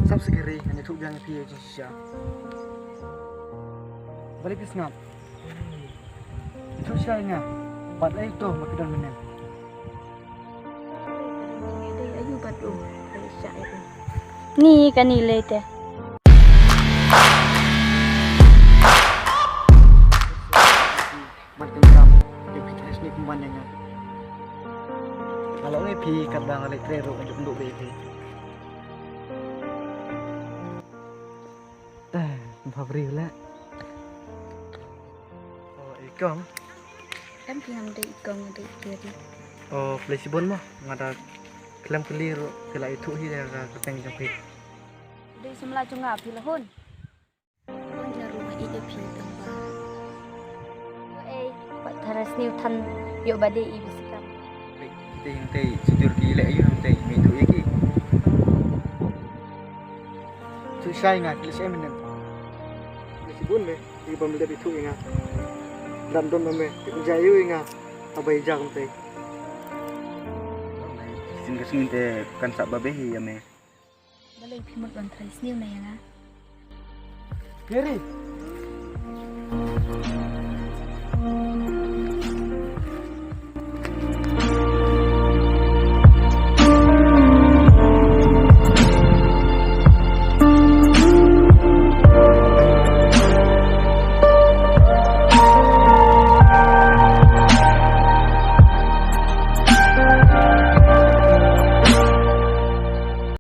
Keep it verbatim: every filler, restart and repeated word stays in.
Sap sikiri, ngan ïathuh biang ïa phi ïa ka jingshisha. Balei phi sngap? Ïathuh shisha ïa nga. Bad ei to ma phi don mynne? Dei aïu bad u? Balei shisha ïa u? Ni kane lei te. Ban kynjam ïa phi, trai snieh kumban ïa nga. Nga la ong ïa phi katba nga leit trei ruh nga ju kynduh beit ïa phi. Eh, ba briew la. Oh, i kong. Em, phi ngam dei i kong, dei i Keri. Oh, khublei shibun mo, nga da khlem kylli ruh phi la ïathuh hi ïa ka kyrteng jong phi. Dei samla jong nga, phi la hun. Wan la ruh nga ïeit ïa phi tang ba. Ei, pat tharai sniew than ïoh ba dei i biskam. Te hangtei sujur ki leh aïu hangtei me tu ïa ki. Tu shai nga ki leh shem nen. Me sibun me, i bam leh tu ïa nga. Dam dom me, i ja ïa nga. Abai ja hangtei. Sin ka sin te kan sa ba be hi ïa me. Balei phi mut ban tharai sniew na ïa nga? Keri.